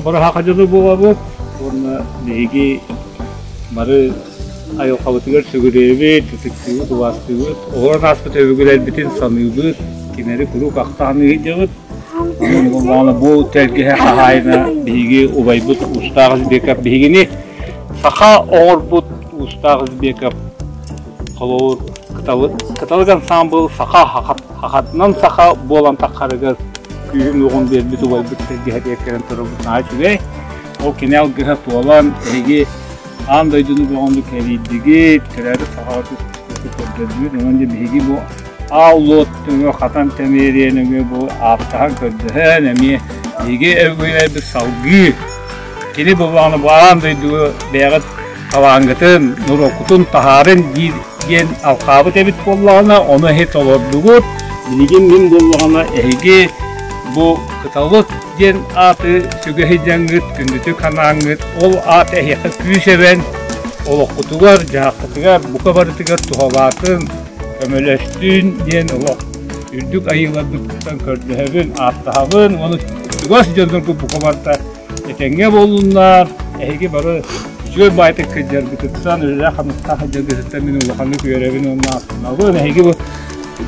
Бары саха дьоно буолабыт уонна биһиги бары айылҕабытыгар сүгүрүйэбит, ытыктыыбыт, убаастыыбыт, олорон ааспыт өбүгэлэрбитин саныыбыт, кинилэри куруук ахтаан ыйдьабыт. Онон бу тэлгэһэ хаһаайына биһиги убайбыт Уустаах Избеков биһигини саха оҥорбут Уустаах Избеков холобур кыталык, кыталык ансаамбыл саха хахатынан саха буолан таххарыгар күүһүн-уоҕун биэрбит убайбыт тэлгэһэтигэр кэлэн турарбыт наһаа үчүгэй. Ол кини алгыһа туолан, эһиги аан дойдуну бөҕөнү кэрийдигит, төрөөбүт сахаҕа түспүккүт көрдөрдүгүт. Онон дьэ биһиги бу аал уот өҥө хатан тэмиэриэн өҥө бу ааттаһан көрдөһөн эмиэ биһиги өбүгэлэрбит салгыы кини буоллаҕына бу аан дойдуга бэйэҕит талааҥҥытын, норуоккутун таһаарын диир диэн алхаабыт эбит буоллаҕына, ону эһи толордугут. Билигин мин буоллаҕына эһиги бу кыталык диэн ааты сүгэ сылдьаҥҥыт, күндүтүк санааҥҥыт, ол аат эһиэхэ күүс эбэн, олоххутугар, дьаһаххытыгар, бука барытыгар туһалаатын, көмөлөстүн диэн олох үрдүк айыыларбыттан көрдөһөбүн, ааттаһабын уонна чугас дьоннорго бука барыта этэҥҥэ буоллуннар, эһиги бары үчүгэй баайтык сылдьаргытыттан, үлэлээх-хамнастаах сылдьаргытыттан мин улаханнык үөрэбин уонна астынабын. Эһиги бу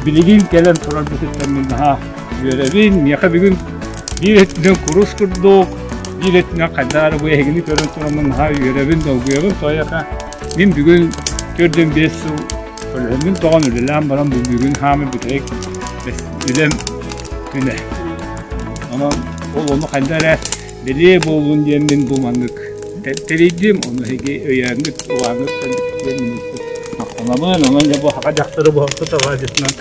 билигин кэлэн тураргытыттан мин наһаа үөрэбин. Миэхэ бүгүн биир өттүнэн курус курдук, биир өттүнэн хайдах эрэ бу эһигини көрөн тураммын наһаа үөрэбин, долгуйабын. Тоойоха мин бүгүн 4-5 сыл көлөһүммүн тоҕон үлэлээн баран бу бүгүн хаамы бүтэһик үлэм күнэ. Онон ол ону хайда эрэ бэлиэ буоллун диэн мин бу маннык тэрийдим, ону эһиги өйөөҥҥүт, улааҥҥыт диэн мин махтанабын. Онон дьэ бу саха дьахтары буһаппыт алаадьытынан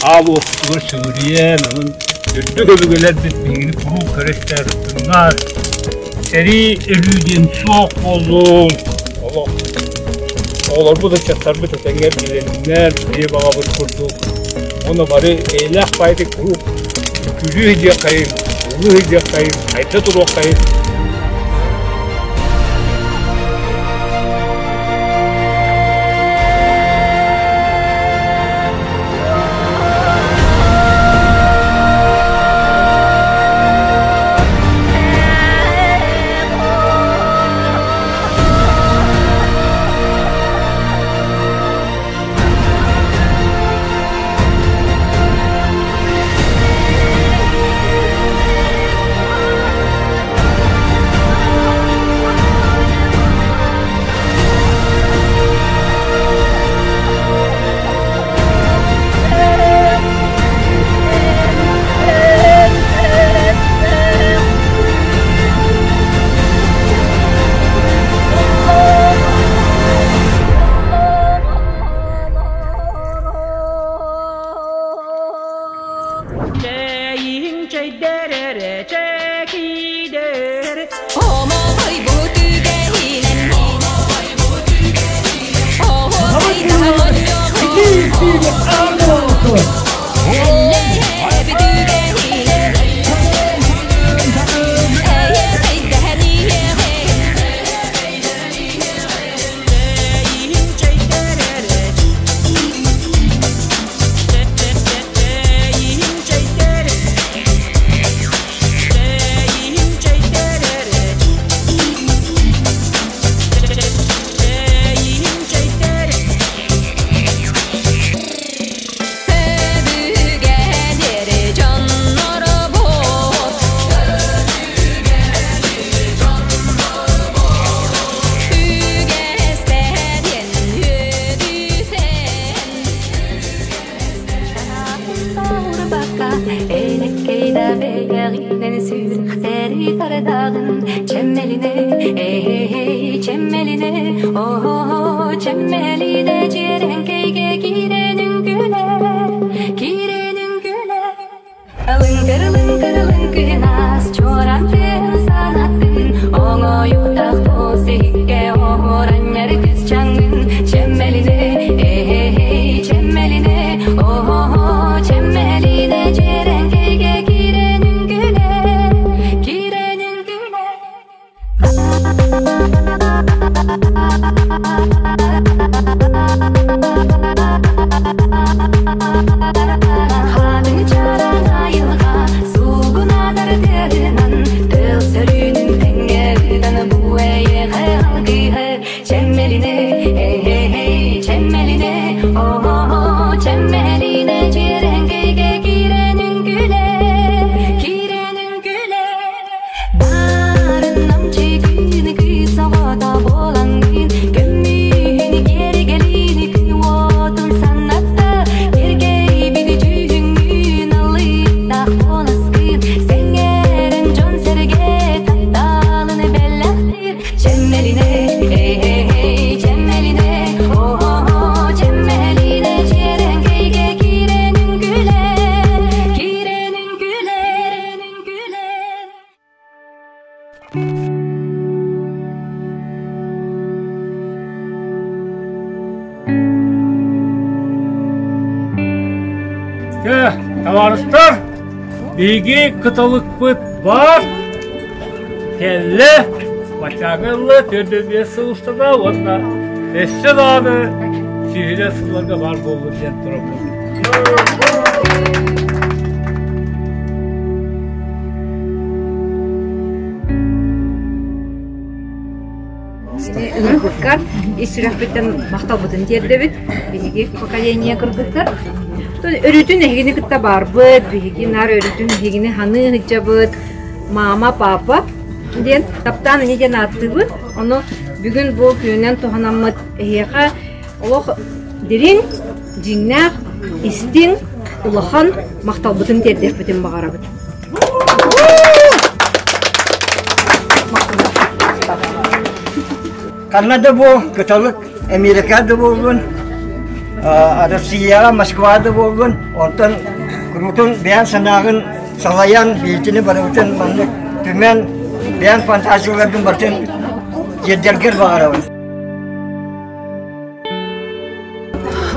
аал уоппутугар сүгүрүйэн, онон үрдүк өбүгэлэрбит биһигини куруук көрө истэр ытыннар. Сэрии өлүү диэн суох буоллун. Олох оҕолорбут ыччаттарбыт этэҥҥэ билэннэр, биһи баҕабыт курдук. Ону бары эйэлээх баайдык куруук күлүү диэххэйин, улуу диэххэйин, хайда туруоххайын. Чэйиҥ чэйдэр эрэ чэкиидэр Омоҕой бу түгэнинэн Чэйиҥ чэйдэр эрэ Чэйиҥ чэйдэр Чэйиҥ чэйдэр эрэ Чэйиҥ чэйдэр Өбүгэлэри дьоннорбут Үгэстэриэн үөдүтэн Урбакка элэккэй да бэйэҕинэн сүрэхтэри тардаҕын Чэмэлинэ, эй, чэмэлинэ, оо, чэмэлинэ дьиэрэҥкэйгэ киирэн үҥкүүлэ, киирэн үҥкүүлэ. Лыҥкыр-лыҥкыр лыҥкынас, чуораан тыаһын санаттын, оҥоойуктаах туос иһиккэ оһуоранньар кысчаҥҥын, чэмэлинэ, эй, чэмэлинэ, оо, чэмэлинэ дьиэрэҥкэйгэ киирэн үҥкүүлэ, киирэн үҥкүүлэ. Хатыҥ чараҥ айылҕа суугунадар тыаһын Чэ, табаарыстар, биһиги кыталыкпыт баар. Кэллэ, бачааҥҥа ылла, 45 сыл устата уонна өссө даҕаны сүүһүнэн сылларга баар буоллун диэн турабын. Ыҥырбыккар ис сүрэхпиттэн махталбытын тиэрдэбит. Биһиги поколение кыргыттар. Өрүүтүн эһигини кытта баарбыт, биһиги наар өрүүтүн эһигини ханыы сылдьабыт. Мама, папа диэн таптаан ини диэн ааттыыбыт. Ону бүгүн бу күнүнэн туһанаммыт эһиэхэ олох дириҥ, дьиҥнээх, истиҥ, улахан махталбытын тиэрдиэхпитин баҕарабыт. Ханна да буол, кыталык Америка да буоллун, Россияҕа, Москва да буоллун, онтон куруутун бэйэн санааҕын салайан, биитини барыбытын маннык түмэн, бэйэн фантазияларгын барытын тиэрдэргэр баҕарабын.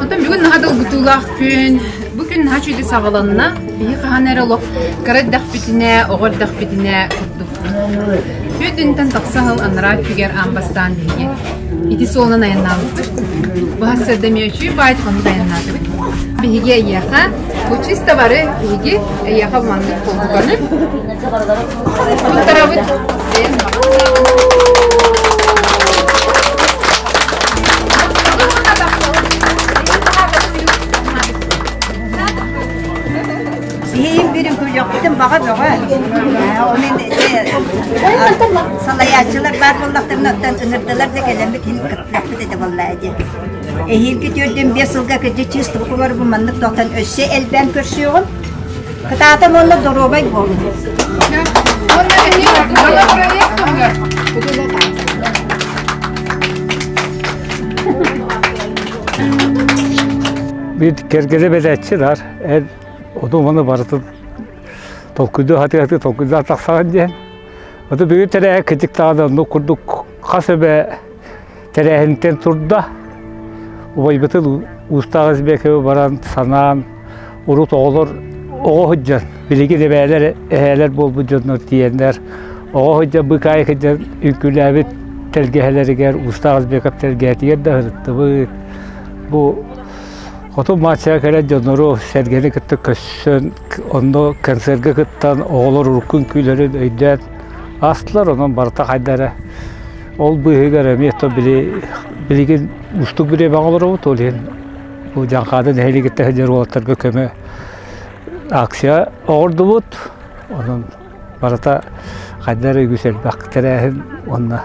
Онтон бүгүн наһаа долгутуулаах күн. Бу күн наһаа үчүгэй саҕаланна. Биһи хаһан эрэ олох кыра эрдэхпитинэ, оҕо эрдэхпитинэ курдук. Түөрт тахса сыл анараа өттүгэр аан бастаан биһиги ити суолунан айаннаабыппыт. Бу сарсыарда эмиэ үчүгэй баайт хонук айаннаатыбыт. Биһиги эйиэхэ бу чисто бары биһиги эйиэхэ маннык холбуканы туттарабыт. Биһиим бирин күлүөхпүтүн баҕа бөҕө. Онон салайааччылар баар буоллахтарына оттон ыҥырдылар да кэлэммит иһин кыттыахпыт этэ буоллаа дии. Эһиилги 4-5 сылга кырдьык чыыстыбыкулар бу маннык тохтон өссө элбээн көрсүөҕүм. Кытаатан уонна доруобай буолуҥ. Уонна эһиил проект туһугар Биир кэргэнэ бэдээччи бар, эр ону-маны барытын толкуйдуу сатыы-сатыы толкуйдаан тахсаҕын диэн. Ото бүгүн тэрээһин кырдьык даҕаны оннук курдук хас эмэ тэрээһинтэн турда. Убайбытын Уустаах Избековы баран санаан, урут оҕолор оҕо сылдьан, билигин эбээлэр, эһээлэр буолбут дьоннор тиийэннэр, оҕо сылдьан быыкаайы сылдьан үҥкүүлээбит тэлгэһэлэригэр Уустаах Избеков тэлгэһэтигэр да сырыттыбыт. Бу хоту Маччаҕа кэлэн дьоннору сэргэни кытта көрсөн, онно концерга кыттан, оҕолор урукку үҥкүүлэрин өйдөөн аастылар, онон барыта хайда эрэ ол быыһыгар эмиэ то били билигин уустук бириэмэҕэ олоробут, ол иһин бу Дьаҥхаады нэһилиэгиттэн сылдьар уолаттарга көмө акция оҥордубут. Онон барыта хайда эрэ үгүс элбэх тэрээһин уонна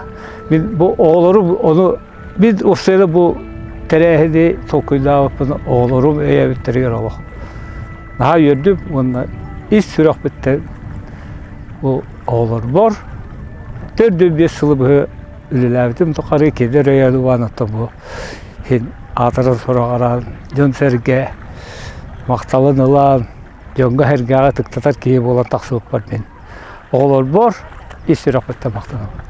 мин бу оҕолорум ону мин уопсайынан бу тэрээһини толкуйдаабыппын оҕолорум өйөөбүттэригэр олох наһаа үөрдүм уонна ис сүрэхпиттэн бу оҕолорбор 4-5 сылы быһа үлэлээбитим тухары кинилэр өйөөн убаан оттон бу иһин аатыран сураҕыраан дьон-сэргэ махталын ылан дьоҥҥо-сэргэҕэ ытыктатар киһи буолан тахсыбыппар мин оҕолорбор ис сүрэхпиттэн махтанабын.